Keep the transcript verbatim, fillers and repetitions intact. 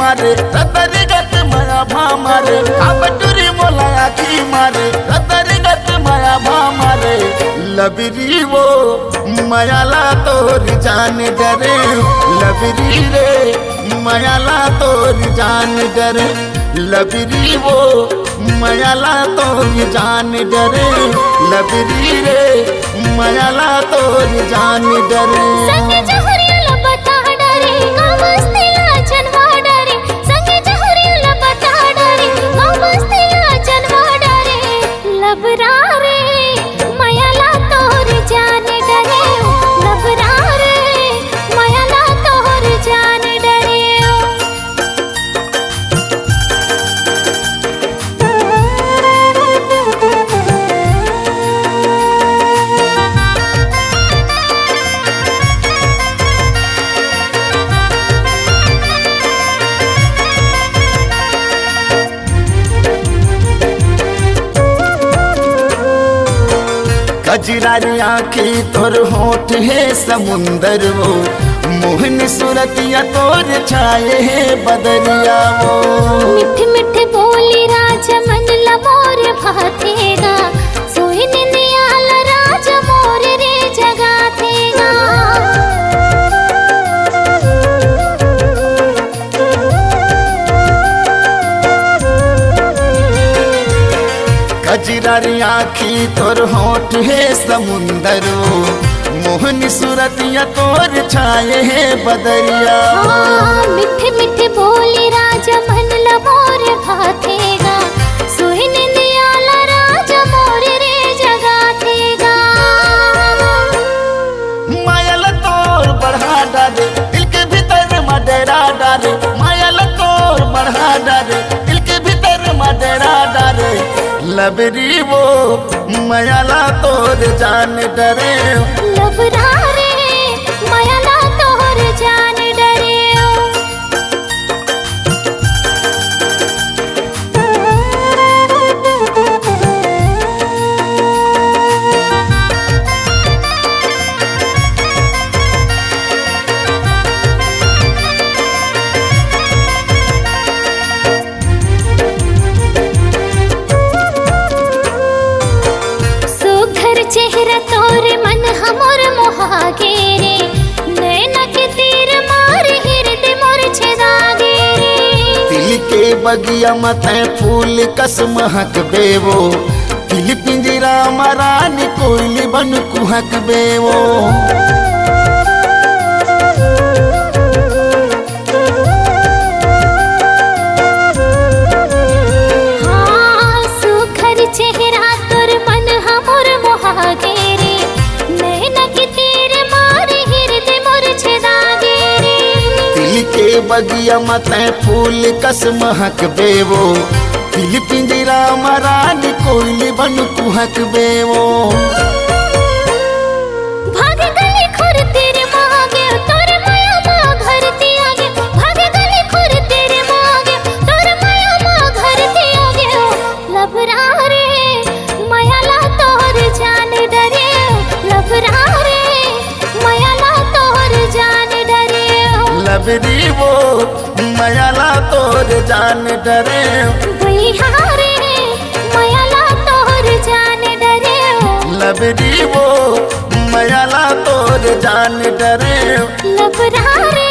मारे, रतरी गत मया भा मारे, काबटुरी मोला आखी मारे, रतरी गत मया भा मारे। लबरी वो मयाला तोर जान डरे, लबरी रे मयाला तोर जान डरे। लबरी वो मयाला तोर जान डरे, लबरी रे मयाला तोर जान डरे। संगे जहरिया ला बता डरे, का मस्ती ला जनवा डरे, संगे जहरिया ला बता डरे, का मस्ती ला जनवा डरे। लबरा रे मयाला तोर जान डरे, लबरा रे मयाला तोर जान डरे। कजरारी आँखी तोर होठ हे समुंदर वो, मोहन सुरतिया तोर छाए हे बदरिया वो। मिठ मिठ बोली राजा मन ला मोर भाथेगा, सोई निंदिया ला राजा मोर रे जगाथेगा। कजरारी आँखी तोर होठ हे समुंदरो, मोहन सुरतिया तोर छाए हे बदरिया। हाँ, मिठ मिठ बोली राजा मन ला मोर भाथेगा, सोई निंदिया ला राजा मोर रे जगाथेगा। माया ला तोर बढ़ा डारे, दिल के भीतर मा डरा डारे। माया ला तोर बढ़ा डारे, दिल के भीतर मा डरा डारे। लबरी वो माया ला तोर जान डरे। लबरा रे माया ला तोर जान डरे। सुघर चेहरा तोर मन हमर मोहागे रे, नैना के तीर मार हिरदे मोर छेदागे रे। दिल के बगिया म तैं फूल कस महकबे वो, दिल पिंजरा म रानी कोइली बन कुहकबे वो। हाँ, सुघर चेहरा तोर मन हमर मोहागे रे, नैना के तीर मार हिरदे मोर छेदागे रे। दिल के बगिया म तैं फूल कस महकबे वो, दिल पिंजरा म रानी कोइली बन कुहकबे वो। भागे गली खोर तेरे माँ आगे, तोरे माया माँ घर ती आगे। भागे गली खोर तेरे माँ आगे, तोरे माया माँ घर ती आगे। लबरा रे माया ला तोर जान डरे, लबरा रे माया ला तोर जान डरे। लबरी वो माया ला तोर जान डरे। भैया रे माया ला तोर जान डरे। लबरी वो माया ला तोर जान डरे। लबरा रे